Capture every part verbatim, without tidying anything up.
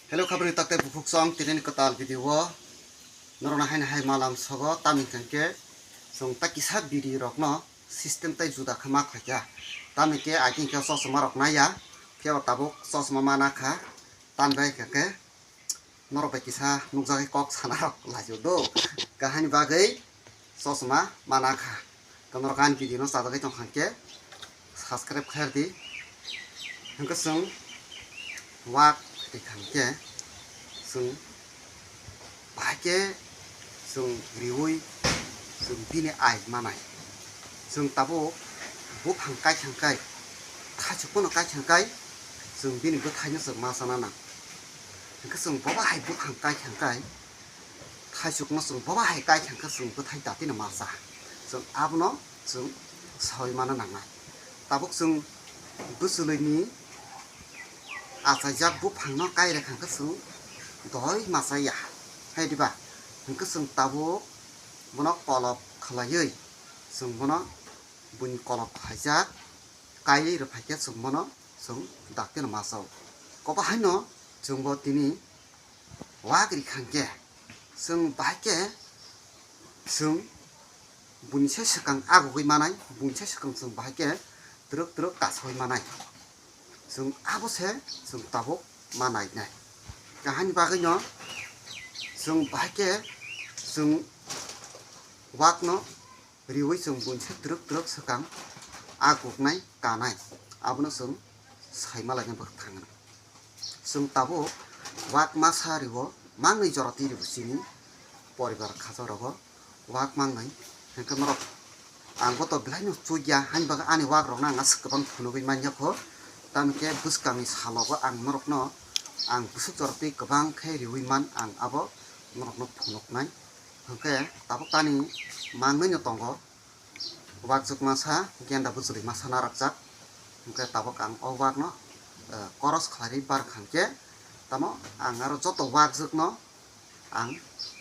Hello, khabri tak tei bukhuk song, tini ni kwtal video o norokno haino hai malam sogo, tamni hwnkhe chwng ta kisa video rokno system tei juda khe ma khlaikha. Tamni khe ai khe chosma rok naiya, khe o tabuk chosma mana kha, tamni bai khe norok bai kisa nukjagwi kok sana rok laio do, kahani bagwi chosma mana kha. Norok ani video no chajagwi tongkha khe subscribe khairdi. Hwnkhe chwng wak rikha khe chwng bahai khe chwng riwi chwng bini ai manai. Chwng tabuk buphang kaikha kai, thaichuk pono kaikha kai, chwng bini bwthaino chwng ma chana nang. Hwnkhe chwng bobo hai buphang kaikha kai, thaichukno chwng bobo hai kaikha khe chwng bwthai datino ma cha. Chwng abono chwng sawi mana nangnai. Tabuk chwng bwchwlwini achaijak buphangno kai rwkha khe chwng doi ma chaya. Hai diba? Hwnkhe chwng tabuk bono kolop khlaiwi chwng bono buini kolop khlaijak kai rwphai khe chwng bono chwng daktino ma chao. Kobo haino chwngbo tini wak rikha khe chwng bahai khe chwng buini se swkang agugwi manai, buini se swkang chwng bahai khe twrwk twrwk kasoi manai. Chwng abo se chwng tabuk ma nainai. Kahani bagwino chwng bahai khe chwng wakno riwi chwng buini se twrwk twrwk swkang aguknai kanai, abono chwng saima laina bwkha thangna. Chwng tabuk wak masa riwo mangwi jora twi riwo chini poribar khajarogo wak mangwi. Hwnkhe norok ang boto belai no chukya, hani bagwi ani wak rokno ang aswk kwbang phunugwi manya kho. Tamni khe bwskangni salogo ang norokno ang bwswk jora twi kwbang khe riwi man, ang abo norokno phunuknai. Hwnkhe tabuk tani mangwi no tongo. Wakjwk masa, genda bwchwlwi masa narwkjak. Hwnkhe tabuk ang o wakno, eh, koros khlaiwi barkha hwnkhe, tamo ang aro joto wakjwkno ang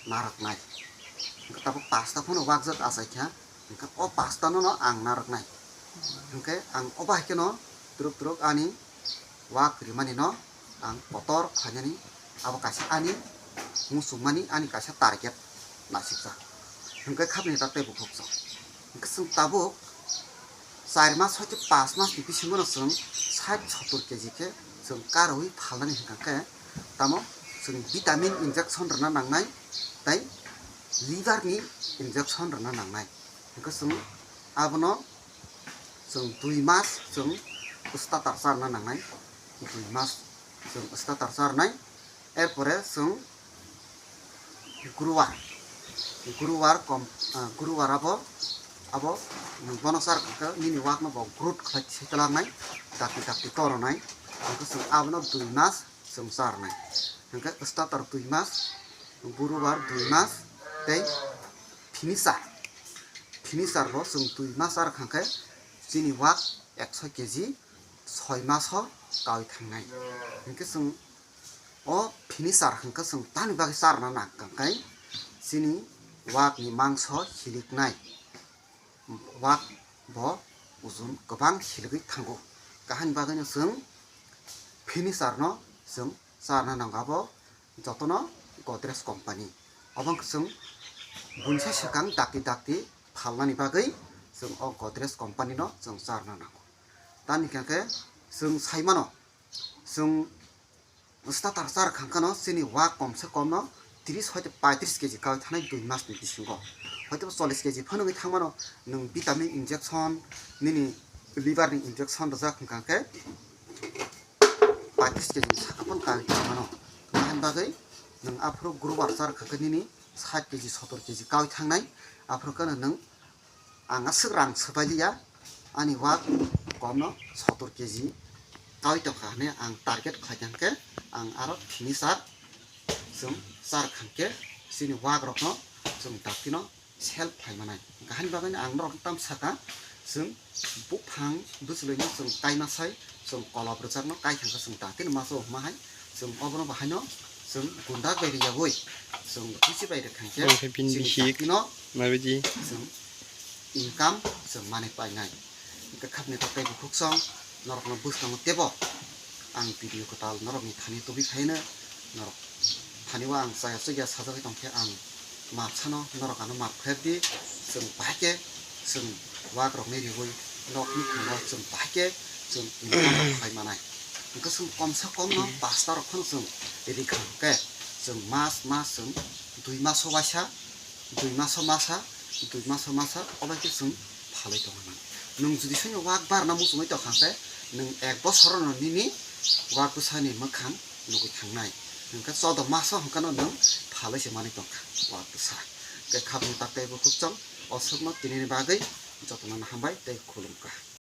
narwknai. Hwnkhe tabuk pasta phano wakjwk achaikha, hwnkhe o pasta no no ang narwknai. Hwnkhe ang o bahai kheno twrwk twrwk ani wak rimani no ang kotor khlainani, abo kaisa ani muchungmani ani kaisa target naisijak. Hwnkhe khapni tak tei bukhuk chwng. Hwnkhe chwng tabuk char mas hoite panch mas ni bisingo no chwng sait sottor keji khe chwng karwi phalnani hwnkha khe tamo chwng vitamin injection rwna nangnai tei liver ni injection rwna nangnai. Hwnkhe chwng abono chwng dui mas chwng starter charna nangnai, dui mas chwng starter charnai. Erpore chwng grower, grower kom, ah, grower abo, abo nwng bono char kha khe nini wakno bo growth khlai se twlangnai, dakti dakti toronai. Hwnkhe chwng abono dui mas chwng charnai. Hwnkhe starter dui mas, grower dui mas tei finisher, finisher bo chwng dui mas char kha khe chini wak ekso keji soi maso kawi thangnai. Hwnkhe chwng o finisher hwnkhe chwng tamni bagwi charna nang kha khe chini wakni mangso hiliknai, wak bo ujun kwbang hiligwi thango. Kahani bagwino chwng finisher no chwng charna nango, abo jotono Godrej company. Obo wngkha chwng buini sai swkang dakti dakti phalnani bagwi chwng o Godrej company no chwng charna nango. Tamni hwnkhe chwng sai mano, chwng starter char kha khe no chini wak kom se kom no tris hoite paitris keji kawi thanai dui mas ni bisingo. Hoite bo chollis keji phano wngwi thang mano, nwng vitamin injection, nini liver ni injection rwjak hwnkha khe paitris keji ni saka phano kawi thang mano. Tamni bagwi nwng aphuru grower char kha khe nini sait keji sottor keji kawi thangnai, aphuru khe nwng ang aswk rang swbai liya, ani wak komno sottor keji kawi tongkha hwnwi ang target khlai kha, hwnkhe ang aro finisher chwng char kha, hwnkhe chini wak rokno chwng daktino sell khlai manai. Hwnkhe hani bagwino ang norokno tamo sakha, chwng buphang bwchwlwino chwng kaima sai, chwng kolop rwjakno kai thangkha chwng daktino maso hwnma hai, chwng obono bahaino chwng gundak bai rwyaui chwng bisi bai rwkha, hwnkhe chini daktino chwng income chwng manwi painai. Hwnkhe khapni tak tei bukhuk song norokno bwskango teibo ang video kwtal norokni thani tubui phaino Norok thani o ang chaya chukya sajagwi tongkhe ang mapsano norok ano map khlai di, chwng bahai khe chwng wak rokni riwi nokni thango chwng bahai khe chwng income rok khlai manai. Hwnkhe chwng komsa komno pasta rok phano chwng rikha hwnkhe chwng mas mas chwng dui maso waisa, dui maso masa, dui maso masa obo khe chwng phalwi tongwi mano. Nwng jodi soino wak barna muchungwi tongkha hwnkhe nwng ek bosorono nini wak bwsani mwkhang nugwi thangnai. Hwnkhe chodo maso hwnkhe no nwng phalwi se manwi tongkha wak bwsa. Hwnkhe khabni tak tei bukhuk chwng o swkno tinini bagwi jotono hambai tei khulumkha.